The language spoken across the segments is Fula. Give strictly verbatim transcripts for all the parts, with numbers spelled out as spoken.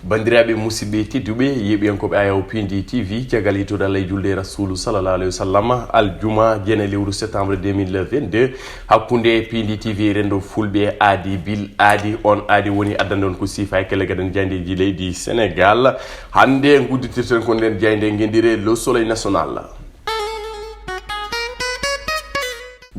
Banndiraaɓe, musidɓe tedduɓe, yeeɓiyankooɓe Ayaw Pindi T V, caggal yettude Allah e julde e Rasuulu sallallahu alayhi wa sallam, aljuma jeena lewru septembre deux mille vingt-deux, hakkunde Pindi T V e renndo fulɓe aadi bil aadi. On aadi woni addande on ko siifa e kelle gadan jaayndeeji leydi Senegaal. Hannde ngudditirten ko nden jaaynde ngenndire Le Soleil National.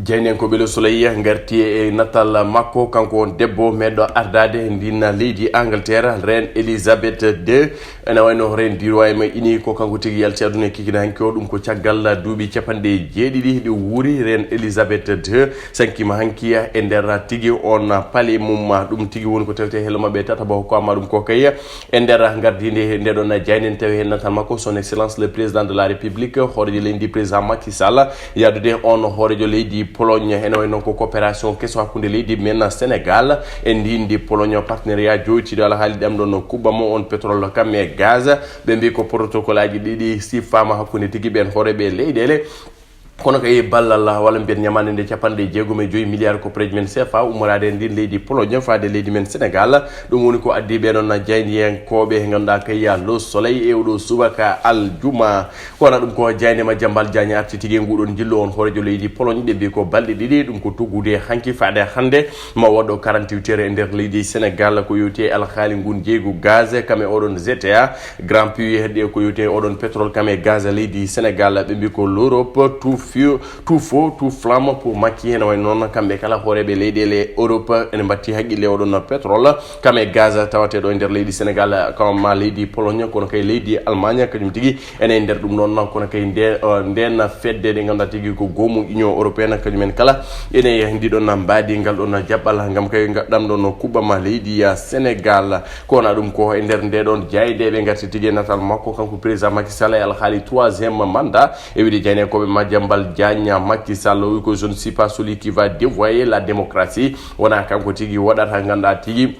Jaayndiyankooɓe Le Soleil ngarti e natal makko, kanko on debbo meeɗɗo ardaade ndin leydi Angleterre, Reine Elizabeth deux. Ene wayno Reine du Royaume Uni ko kanko tigi yalti aduna e kikiiɗe hanki o, ɗum ko caggal duuɓi capanɗe jeeɗiɗi ɗi wuuri. Reine Elizabeth deux sankima hanki e nder tigi on palais mum. Ɗum tigi woni ko tawte hello maɓɓe tataɓo ko amma ɗum ko kay e nder gardinde nde ɗon jaaynde, en tawi heen natal makko, Son Excellence le Président de la République, hooreejo leydi Président Macky Sall, yahdude on hooreejo leydi Pologne. Ene wayi noon ko coopération keso hakkunde leydi men Sénégal e ndi ndi Pologne, partenariat joytiiɗo alhaali ɗam ɗon kuɓɓa mo on pétrole kam e gaz. Ɓe mbi ko protocole aji ɗiɗi siffaama hakkunde tigi ɓen hooreeɓe leyɗeele. Kono kay ballal walla mbiyen ñamaande nde capanɗe jeegom e joyi milliard ko preje men C F A ummoraade e ndin leydi Pologne faade leydi men Sénégal. Ɗum woni ko addi ɓe noon jaayndiyankooɓe ngannduɗaa kay ya Le Soleil e oɗo subaka aljuma. Ko wona ɗum ko jaaynde ma Jambal Diagne arti tigi e nguɗon njillu on hooreejo leydi Pologne. Ɓe mbi ko balɗe ɗiɗi, ɗum ko tuggude hanki faade hannde ma woɗɗo quarante-huit heures e nder leydi Sénégal ko yowti e alhaali ngun jeygu gaz kam e oɗon G T A. Grand Puits hedde ko yowti e oɗon pétrole kam e gaz leydi Sénégal. Ɓe mbi ko l'Europe tout feu, tout feu, tout flamme pour Macky. Ene wayi noon kamɓe kala hooreeɓe leyɗeele Europe ene mbatti haqqille oɗon pétrole kam e gaz tawateɗo e nder leydi Sénégal, kam ma leydi Pologne, kono kay leydi Allemagne kañum tigi ene e nder ɗum noon. Kono kay nde, eh, nden fedde nde ngannduɗaa tigi ko goomu Union Européenne, kañum en kala ene e ndiɗon mbaadi ngal ɗon jaɓɓal ngam kay ɗam ɗon kuɓɓa ma leydi ya Sénégal. Ko wona ɗum ko e nder nde ɗon jaaynde ɓe ngarti tigi e natal makko, kanko président Macky Sall e alhaali troisième mandat. E wiide jaayndiyankooɓe ma Jambal Diagne, Macky Sall o wi ko je ne suis pas celui qui va dévoyer la démocratie. Wona kanko tigi waɗata ngannduɗaa tigi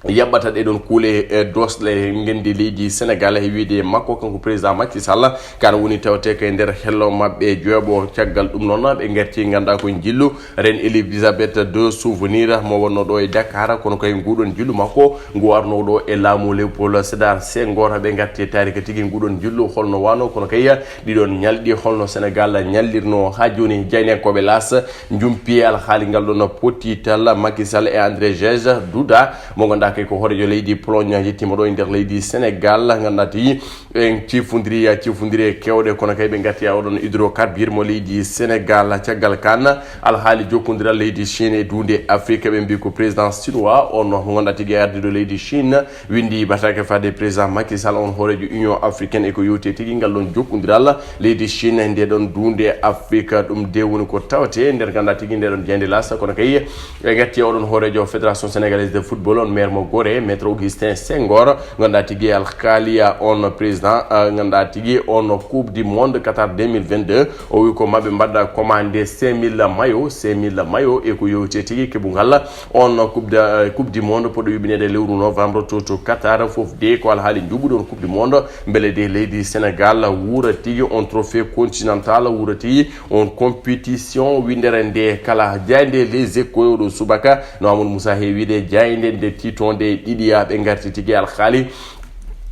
yaɓɓata ɗe ɗon kuule e doosɗe ngenndi leydi Sénégal. E wiide makko kanko président Macky Sall, kan woni tawte ko e nder hello maɓɓe joyoɓo. Caggal ɗum noon ɓe ngarti ngannduɗaa ko njillu Reine Elizabeth deux souvenir mo wonno ɗo e Dakar, kono kay nguɗon njillu makko ngu arno ɗo e laamu Léopold Sédar Senghor. Ɓe ngarti e taarika tigi nguɗon njillu holno wano, kono kay ɗiɗon ñalɗi holno Sénégal ñallirno. Ha jooni jaayndiyankooɓe L'As njumpi e alhaali ngal ɗon pottital Macky Sall e André Gege Duda mo ngannduɗaa kay ko hooreejo leydi Pologne yettima ɗo e nder leydi Sénégal. Ngannduɗaa tigi en cifundiri, cifundiri e kewɗe, kono kay ɓe ngarti e oɗon hydrocarbure mo leydi Sénégal. Caggal kan, alhaali jokkondiral leydi Chine e duunde Afrique, ɓe mbi ko président chinois on mo ngannduɗaa tigi ardiiɗo leydi Chine windi batake faade président Macky Sall on hooreejo Union Africaine e ko yowti tigi ngal ɗon jokkondiral leydi Chine e nde ɗon duunde Afrique. Ɗum de woni ko tawate nder ngannduɗaa tigi nde ɗon jaaynde L'As, kono kay ɓe ngarti e oɗon hooreejo Fédération Sénégalaise de Football on, maire mo Gorée, Maître Augustin Senghor, ngannduɗaa tigi alkaali on président, eh, ngannduɗaa tigi on Coupe du Monde Qatar deux mille vingt-deux. O wi ko maɓe mbaɗa commandé cinq mille maillots, cinq mille maillots e ko yowti tigi keɓungal on Coupe de, eh, Coupe du Monde poɗɗo yuɓɓineede lewru novembre to, to Qatar. Fof de ko alhaali njuɓɓude on Coupe du Monde, mbele de leydi Sénégal wuura tigi on trophée continental, wuura tigi on compétition. Winndere nde kala jaaynde Les Échos e oɗo subaka, no Amadou Moussa heewiide, jaaynde nde tiitonde e ɗiɗi yaaɓe ngarti tigi alhaali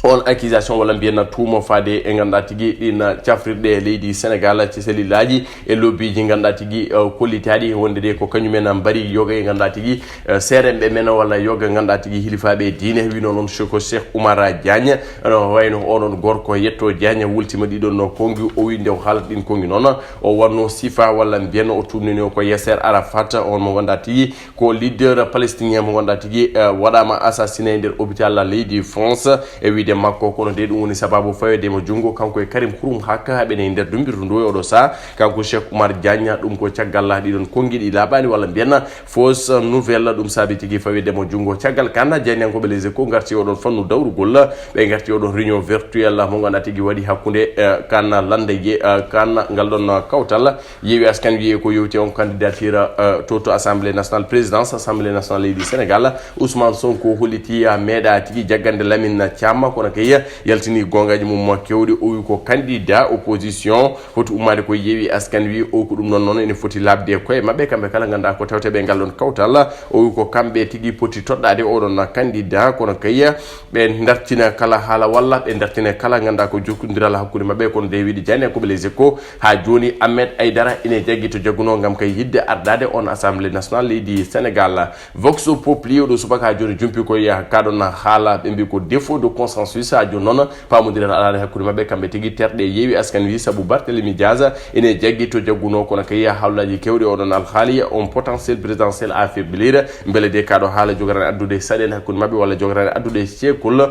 on accusation walla mbiyen tuuma faade e ngannduɗaa tigi ɗin cafrirɗe e leydi Sénégal, ci selillaji e lobbiiji ngannduɗaa tigi, eh, kollitaaɗi wonde de ko kañumen mbari yoga e ngannduɗaa tigi, eh, seerenɓe men walla yoga ngannduɗaa tigi hilifaaɓe diine. Wino noon ko Cheikh Oumar Diagne, no wayno oɗon gorko Yetto Diagne wultima ɗiɗon no konngi. O wi nde o haalata ɗin konngi noon, o wanno sifa walla mbiyen o tuumnino ko Yasser Arafat, on mo ngannduɗaa tigi ko leader palestinien mo ngannduɗaa tigi, eh, waɗaama assassiné e nder hôpital leydi France. E wiide makko, kono de ɗum woni sababu faweede mo junngo kanko e Karim Xurum Xaq, ɓe ne e nder dumbirdu ndu e oɗo saha. Kanko Cheikh Oumar Diagne, ɗum ko caggal ɗiɗon konngi ɗi laaɓaani walla mbiyen fausse nouvelle, ɗum saabi tigi faweede mo junngo. Caggal kan, jaayndiyankooɓe Les Échos ngarti oɗon fannu dawrugol, ɓe ngarti oɗon réunion virtuelle mo ngannduɗaa tigi waɗi hakkunde, eh, kan lannde ye, eh, kan ngal ɗon kawtal. Yewwi Askan Wi e ko yowti on candidature, eh, to, to Assemblée Nationale, présidence Assemblée Nationale leydi Sénégal, Ousmane Sonko holliti meeɗa tigi jaggande Lamine Thiam, kono kay yaltini goongaaji mum kewɗi. O wi ko candidat opposition foti ummaade ko Yewwi Askan Wi. O ko ɗum noon, noon ene foti laaɓde koye maɓɓe kamɓe kala, nganndaa ko tawteɓe ngal ɗon kawtal. O wi ko kamɓe tigi poti toɗɗaade oɗon candidat, kono kay ɓe dartina kala haala walla ɓe dartina kala, nganndaa ko jokkondiral hakkunde maɓɓe. Kono de wiide jani ko Les Échos, haa jooni Ahmed Aïdara ene jaggi to jaggunoo ngam kay yiɗde ardaade on Assemblée nationale leydi Sénégal. Vox Populi, oɗo subaka jooni jumpi koye kaɗon haala, ɓe mbi ko défaut de consensus. Ha jooni noon pamondiral alaani hakkunde maɓɓe kamɓe tigi terɗe Yewwi Askan Wi, sabu Barthélémy Diaz ene jaggi to jaggunoo, kono kay haalullaaji kewɗi oɗon alhaali, un potentiel présidentiel à faiblir. Mbele de kaɗo haala jogarani addude saɗen hakkunde maɓɓe walla jogarani addude ceekol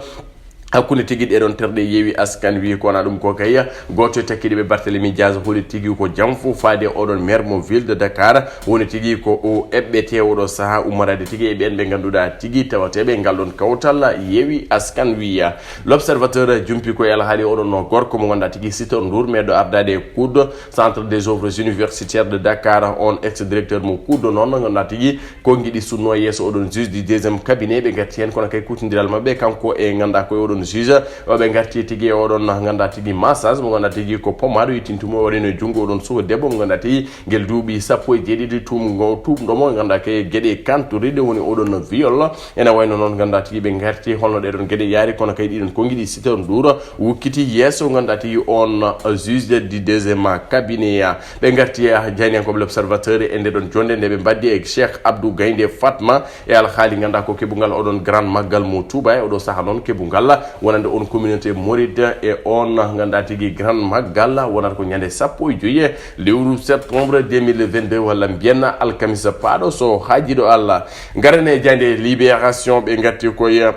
hakkunde tigi ɗeɗon terɗe Yewwi Askan Wi? Ko wona ɗum ko kay gooto e takkiiɗe ɓe, Barthélémy Diaz, holi tigi ko jam fuu faade oɗon maire mo ville de Dakar woni tigi ko o eɓɓete oɗo saha ummorade tigi e ɓen ɓe ngannduɗaa tigi tawateɓe ngal ɗon kawtal Yewwi Askan Wi. L'Observateur jumpi ko e alhaali oɗon no gorko mo ngannduɗaa tigi Sitor Ndour, meɗo ardaade e COUD, Centre des Œuvres Universitaires de Dakar, on ex directeur mo COUD noon, ngannduɗaa tigi ko ngiɗi sunno yeeso oɗon juge du deuxième cabinet. Ɓe ngarti heen kono kay kuutindiral maɓɓe kanko e ngannduɗaa koye oɗon juge, o ɓe ngarti tigi e oɗon ngannduɗaa tigi massage mo ngannduɗaa tigi ko pommade o yettintumo waɗino e junngo oɗon suka debbo mo ngannduɗaa tigi ngel duuɓi sappo e jeeɗiɗi tum ngo tuumɗomo ngannduɗaa kay geɗe kantoriɗe woni oɗon viol. Ene wayno noon ngannduɗaa tigi ɓe ngarti holno ɗeɗon geɗe yaari kono kay ɗiɗon ko ngiɗi Sitor Ndour wukkiti yeeso ngannduɗaa tigi on juge du deuxième cabinet. Ɓe ngarti e jayniyankooɓe L'Observateur e nde ɗon jonde nde ɓe mbaddi e Cheikh Abdou Gaynde Fatma e alhaali ngannduɗaa ko keɓungal oɗon grand maggal mo Touba e oɗo saha noon keɓungal wonande on communauté Mouride e on ngannduɗaa tigi grand maggal wonata ko ñande sappo e joyi lewru septembre deux mille vingt-deux walla mbiyen alkamisa paaɗo so haajiɗo Allah. Ngaren e jayde Libération, ɓe ngarti koye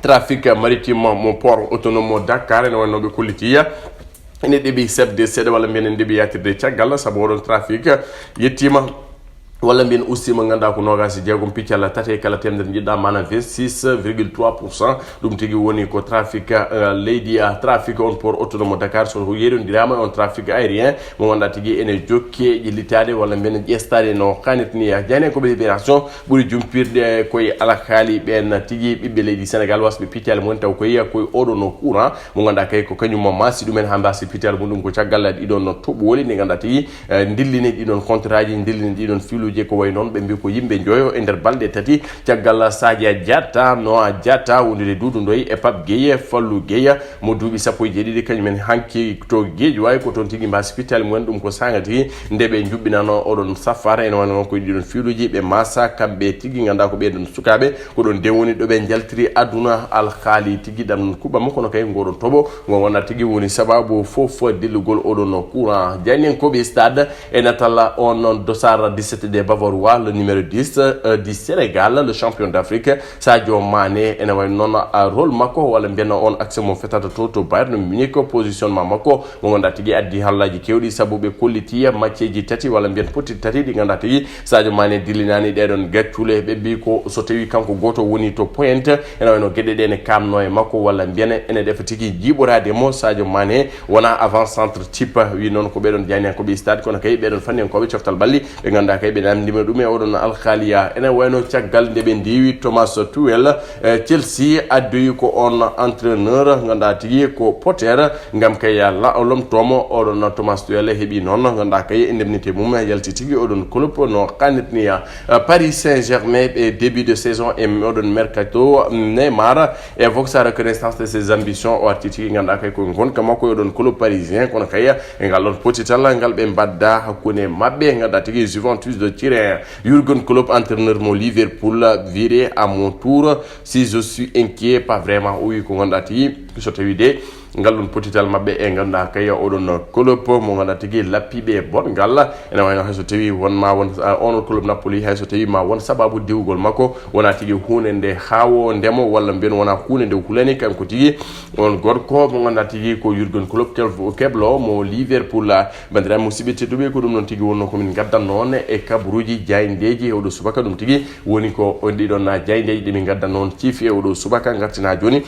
trafic maritime mo port autonome mo Dakar, ene wayno ɓe kolliti ene ɗeɓi seeɗa seeɗa walla mbiyen ene ɗeɓi yatirde caggal, sabu oɗon trafic yettima walla mbiyen ustima, ngannduɗaa ko noogaas e jeegom piccal tati e kala teemedere njiɗɗa, maanaam vingt-six virgule trois pour cent. Ɗum tigi woni ko trafic, eh, leydi, ah, trafic on port autonome mo Dakar, so yerondirama e on trafic aérien mo ngannduɗaa tigi ene jokki e ƴellitaade walla mbiyen ƴestaade no hannirta ni. Jayne ko ɓe Libération ɓuri jumpirde koye alhaali ɓen tigi ɓiɓɓe leydi Sénégal wasɓe piccali mumen taw koye, koye oɗo no courant mo ngannduɗaa kay ko kañum maasi ɗumen haa mbasi piccali muɗum ko caggal ɗiɗon no toɓoli ndi ngannduɗaa tigi, eh, ndillini ɗiɗon contrat ji, ndillini ɗiɗon filuuji ko wayi noon. Ɓe mbi ko yimɓe njoyo e nder balɗe tati caggal Sadia Diatta, Noah Diatta, wondude Doudou Ndoye e Pape Gueye, Fallou Gueye, mo duuɓi sappo e jeeɗiɗi, kañum en hanki to Guédiawaye, ko toon tigi mbasi pittali mumen. Ɗum ko saanga tigi nde ɓe njuɓɓinano oɗon safara, ene wano noon koye ɗiɗon fiiluuji ɓe masa kamɓe tigi, ngannduɗaa ko ɓeɗon sukaaɓe, ko ɗon de woni ɗo ɓe njaltiri aduna alhaali tigi ɗam kuɓɓa mo, kono kay ngoɗon toɓo ngo wona tigi woni sababu fof dillugol oɗon courant. Jaynen koɓe stade e natal on noon dossard dix-sept des Bavarois, le numéro dix, euh, du Sénégal, le champion d'Afrique, Sadio Mané, ene wayi noon, a, rôle makko, walla mbiyen on action mo fetata to, to Bayern Munich, positionnement makko, mo ngannduɗaa tigi addi hallaaji kewɗi, sabu ɓe kolliti matcheji tati, walla mbiyen poti tati, ɗi ngannduɗaa tigi Sadio Mané dillinaani ɗeɗon gaccule. Ɓe mbi ko so tawi kanko gooto woni to pointe, ene wayno geɗe ɗe ne kamno e makko, walla mbiyen ene ɗefa tigi jiiɓoraade mo. Sadio Mané wona avant centre type, wi noon ko ɓeɗon jayniyankooɓe stade, kono kay ɓeɗon fanniyankooɓe coftal balli, ɓe ngannduɗaa kay ɓe namndima ɗum e oɗon alhaaliya. Ene wayno caggal nde ɓe ndiwi Thomas Tuchel, eh, Chelsea addoyi ko on entraîneur ngannduɗaa tigi ko Potter, ngam kay ya la-, lomtoomo oɗon Thomas Tuchel heɓi noon ngannduɗaa kay indemnité mum yalti tigi oɗon club no hannirta ni. Eh, Paris Saint-Germain, ɓe début de saison e oɗon mercato, Neymar évoque sa reconnaissance de ses ambitions, o arti tigi ngannduɗaa kay koye ngonka makko e oɗon club parisien, kono kay e ngal ɗon potital ngal ɓe mbadda hakkunde maɓɓe, ngannduɗaa tigi Juventus de Turin. Jurgen Klopp, entraîneur mo Liverpool, viré à mon tour, si je suis inquiet, pas vraiment, o wi ko ngannduɗaa tigi so tawi de ngal ɗon potital maɓɓe e ngannduɗaa kay oɗon Klopp mo ngannduɗaa tigi lappiɓe bon ngal. Ene wayno hay so tawi won ma won, ah, on Klopp Napoli, hay so tawi ma won sababu diwgol makko, wona tigi huunde nde haawo ndemo walla mbiyen wona huunde nde hulani kanko tigi on gorko mo ngannduɗaa tigi ko Jurgen Klopp keblo mo Liverpool. Banndiraaɓe musidɓe tedduɓe, ko ɗum noon tigi wonno ko min ngaddan noon e kabaruuji jaayndeeji e oɗo subaka. Ɗum tigi woni ko on ɗiɗon jaayndeeji ɗi min ngaddan noon ciifi e oɗo subaka. Ngartina jooni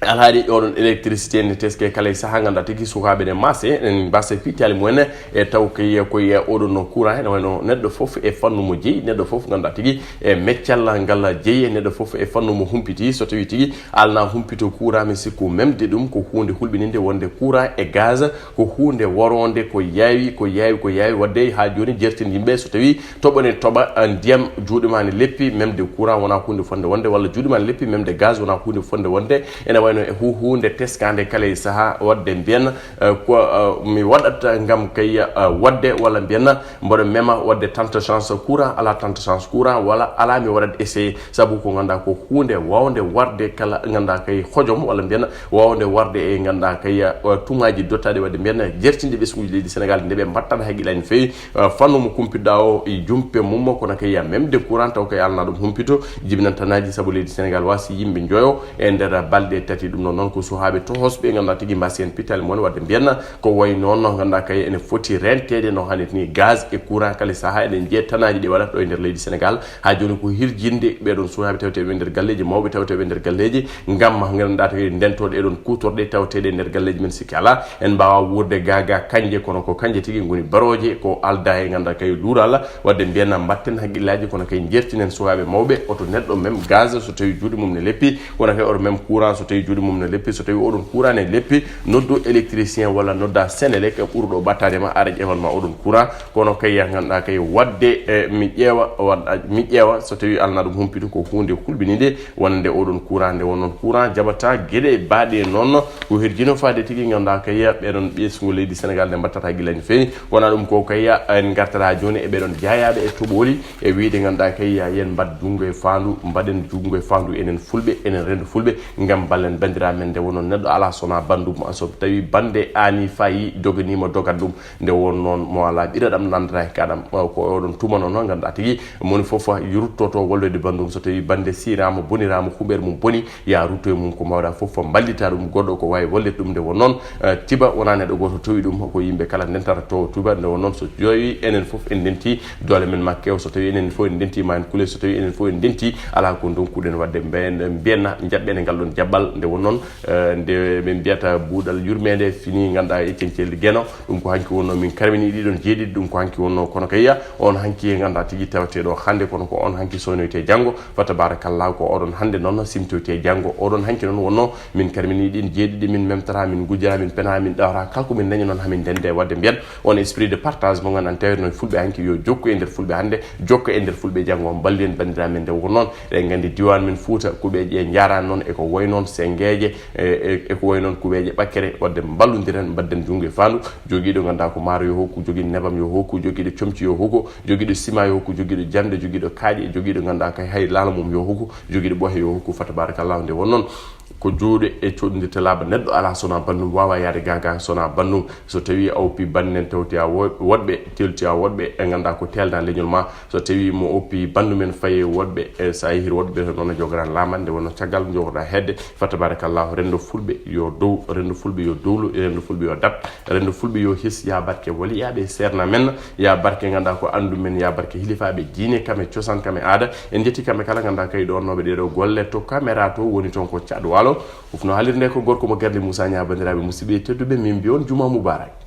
Alhaali oɗon électricité ne teske kala e saha, ngannduɗaa tigi sukaaɓe ne maase, en mbasa pittaali mumen e taw kay koye oɗon no courant, ene wayno neɗɗo fof e fannu mo jeyi, neɗɗo fof ngannduɗaa tigi e meccal ngal jeyi, neɗɗo fof e fannu mo humpiti. So tawi tigi alna humpito courant, mi sikku memde ɗum ko huunde hulɓininde wonde courant e gaz ko huunde woronde ko yaawi, ko yaawi, ko yaawi. Wadde haa jooni jertin yimɓe, so tawi toɓo ne toɓa, ah, ndiyam, juuɗe ma ne leppi, memde courant wona huunde fonde wonde, walla juuɗe ma ne leppi, memde gaz wona huunde fonde wonde. Ene wayno e hu-, huunde teskande kala e saha, wadde mbiyen, eh, ko, eh, mi waɗat ngam kay, eh, wadde, walla mbiyen mboɗo mema wadde tante chance courant, ala tante chance courant, walla ala mi waɗat essayé, sabu ko ngannduɗaa ko huunde wawnde warde kala ngannduɗaa kay hojom, walla mbiyen wawnde warde e ngannduɗaa kay, eh, tumaji dottaɗi, wadde mbiyen jertinde ɓesnguji leydi Sénégal nde ɓe mbattat haqqillaaji no feewi. Uh, fannu mo kumpiɗɗa o e jumpe mum, kono kay ya memde courant taw kay alna ɗum humpito, jibinantanaji sabu leydi Sénégal wasi yimɓe joyo e nder balɗe tati. Ɗum ɗon noon ko suhaaɓe tohosɓe ngannduɗaa tigi mbasi heen pittaali mon, wadde mbiyen ko wayi noon no ngannduɗaa kay ene foti rentede no hannirta ni, gaz e courant kala saha eɗen jeeya tanaji ɗi waɗata ɗo e nder leydi Sénégal. Haa jooni ko hirjinde ɓeɗon suhaaɓe tawteɓe e nder galleji, mawɓe tawteɓe e nder galleji, ngam ngannduɗaa tigi ndentoɗe e ɗon kutorɗe tawteɗe e nder galleji men, sikki ala en mbawa wuurde gaga kanje, kono ko kanje tigi ngoni baroje ko alda e ngannduɗaa kay luural. Wadde mbiyen mbatten haqqillaaji, kono kay jertinen suwaaɓe mawɓe, oto neɗɗo mem gaz so tawi juuɗe mum ne leppi, kono kay oto mem courant so tawi juuɗe mum ne leppi. So tawi oɗon courant ne leppi, noddu électricien walla nodda Sénélec ɓurɗo battade ma, ara ƴeewan ma oɗon courant. Kono kay ya ngannduɗaa kay wadde, eh, mi ƴeewa, wadda, mi ƴeewa so tawi alna ɗum humpito ko huunde hulɓininde wonande oɗon courant. Nde wonnoon courant jaɓata geɗe baaɗe noon ko hirjino faade tigi, ngannduɗaa kay ɓeɗon ɓesngu leydi Sénégal nde mbattata haqqillaaji no feewi. Wona ɗum ko kay en ngartata jooni e ɓeɗon jaayaɓe e toɓoli e wiide ngannduɗaa kay ya yen mbaɗ junngo e faandu, mbaɗen junngo e faandu enen fulɓe, enen renndo fulɓe, ngam mballen banndiraaɓe men. Nde wonnoon neɗɗo ala sona banndum, so tawi bannde aani fayi doganima dogat ɗum. Nde wonnoon mo ala ɓira ɗam nandata e kaɗam, ko oɗon tuma noon ngannduɗaa tigi moni fof ruttoto walloyde banndum. So tawi bannde sirama, bonirama, huɓere mum boni, ya rutto e mum ko mawɗa fof, mballita ɗum goɗɗo ko wawi wallirde ɗum. Nde wonnoon, eh, tiba wona neɗɗo goto towi ɗum, ko yimɓe kala ndentata to tuba. Nde wonnoon so tawi enen fof en ndenti doole men ma kew, so tawi enen fof en ndenti ma en kule, so tawi enen fof en ndenti ala ko donkuɗen wadde, mbiyen, mbiyen jaɓɓen e ngal ɗon jaɓɓal. Nde wonnoon, eh, nde ɓe mbiyata buuɗal yurmeende fini ngannduɗaa e cencel geno, ɗum ko hanki wonno min karmini ɗiɗon jeeɗiɗi, ɗum ko hanki wonno, kono kay ya on hanki ngannduɗaa tigi tawateɗo hannde, kono ko on hanki soynoyte janngo. Fa tabarakallah, ko oɗon hannde noon simtoyte janngo. Oɗon hanki noon wonno min karmini ɗin jeeɗiɗi, min memtata, min gujjata, min pena, min ɗawata, kala ko min dañi noon hamin ndende. Wadde mbiyen on esprit de partage mo ngannduɗaa taweteno fulɓe hanki yo jokku e nder fulɓe hannde, jokka e nder fulɓe janngo, mballu en banndiraaɓe men. Nde wonnoon eɗen nganndi diwan men Fuuta, kuɓeeje ɗe njaarani noon e ko wayi noon sengeeje, e, e, e ko wayi noon kuɓeeje ɓakkere, wadde mballondiren, mbadden junngo e faandu. Jogiiɗo ngannduɗaa ko maaro yo hokku, jogiiɗo nebam yo hokku, jogiiɗo comci yo hokku, jogiiɗo sima yo hokku, jogiiɗo jamɗe, jogiiɗo kaaƴe, jogiiɗo ngannduɗaa kay hay laalo mum yo hokku, jogiiɗo ɓoohe yo hokku. Fa tabarakallah, nde wonnoon ko juuɗe e coɗndirte laaɓa, neɗɗo ala sona banndum, wawa yaade gaga sona banndum. So tawi a woppi bannden tawti a wo-, woɗɓe, telti a woɗɓe e ngannduɗaa ko telda leñol ma. So tawi mo oppi banndum en faye woɗɓe, e sa yehir woɗɓe noon a jogoran laaman, nde wonno caggal jogoɗa hedde. Fa tabarakallah, renndo fulɓe yo dow, renndo fulɓe yo dowlu, renndo fulɓe yo dat, renndo fulɓe yo his. Ya barke waliyaaɓe seerna men, ya barke ngannduɗaa ko anndu men, ya barke hilifaaɓe diine kam e cosaan kam e aada. En njetti kamɓe kala ngannduɗaa kay ɗo wonnooɓe ɗeɗo golle to caméra to woni toon ko Caɗ Waalo. Ufno haalirde ko gorko mo Garli Moussa Niang. Banndiraaɓe musidɓe tedduɓe, min mbiyon juma mubarak.